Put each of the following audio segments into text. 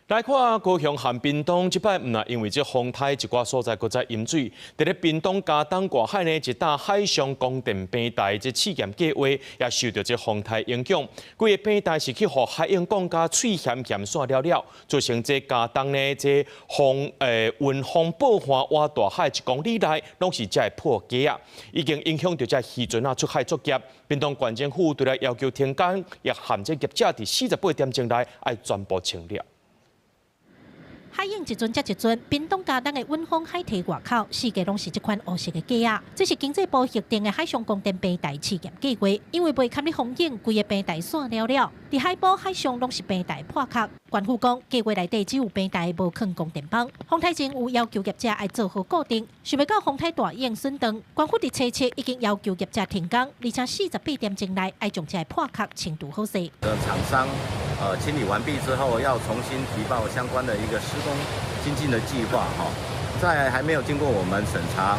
來看高雄和屏東，這擺毋但因為這風颱一寡所在閣再淹水，佇咧屏東佳冬外海呢，一搭海上光電平台這試驗計劃也受著這風颱影響，規个平台是去予海湧灌甲水鹹鹹散了了，造成這佳冬呢這風雲風暴岸倚大海1公里內攏是這个破痂仔，已經影響著這漁船仔出海作業。屏東縣政府除了要求停工，也函這業者佇48點鐘內愛全部清了。海湧一陣接一陣，屏東佳冬的穩風海堤外口，四界攏是這款烏色的痂仔。這是經濟部核定的海上光電平台試驗計劃，因為袂堪得風湧，規个平台散了了。佇海埔海上攏是平台破殼。縣府講，計劃內底只有平台無囥光電板。風颱前有要求業者愛做好固定，想袂到風颱大湧損斷。縣府佇初七已經要求業者停工，而且48點鐘內愛將這个破殼清除好勢。的廠商，清理完畢之後，要重新提報相關的一個施工精進的計劃，哈，在還沒有經過我們審查，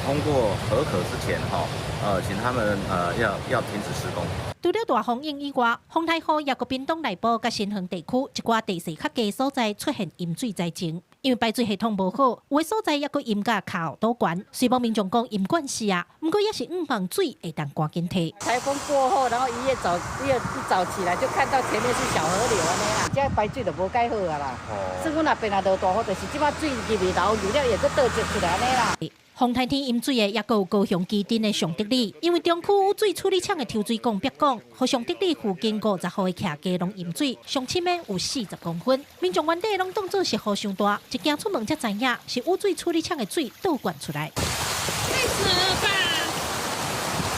通過核可之前，哈，請他們要停止施工。除了大風湧以外，風颱雨也閣屏東內埔佮新園地區一寡地勢較低所在出現淹水災情，因為排水系統無好，有的所在猶閣淹甲跤後肚懸。雖罔民眾講淹慣勢啊，毋過也是向望水會當趕緊退。颱風過後，然後一夜早一夜一早起來就看到前面是小河流按呢啦，這排水就無蓋好啊啦。所以阮若變若落大雨，就是這擺水入去流，流了又閣倒積出來按呢啦。風颱天淹水的，猶閣有高雄旗津的尚德里，因為中區污水處理廠的抽水管煏管，予尚德里附近50戶的徛家攏淹水，上深的有40公分。民眾原底攏當做是雨傷大，一行出門才知影是污水處理廠的水倒灌出來。太扯了吧！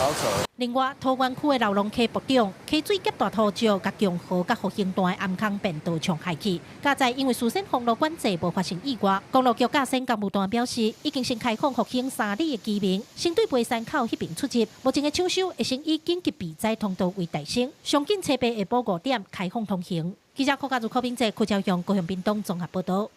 好扯。另外，桃園區的荖濃溪暴漲，溪水夾大土石，共強河佮復興段的頷坑便道沖害去。佳哉因為事先封路管制，無發生意外。公路局佮先工務段表示，已經先開放復興3里的居民，先對梅山口彼爿出入。目前的搶修會先以緊急避災通道為代先，上緊初八下晡5點開放通行。記者柯家如、柯明哲、柯昭雄、高雄屏東綜合報導。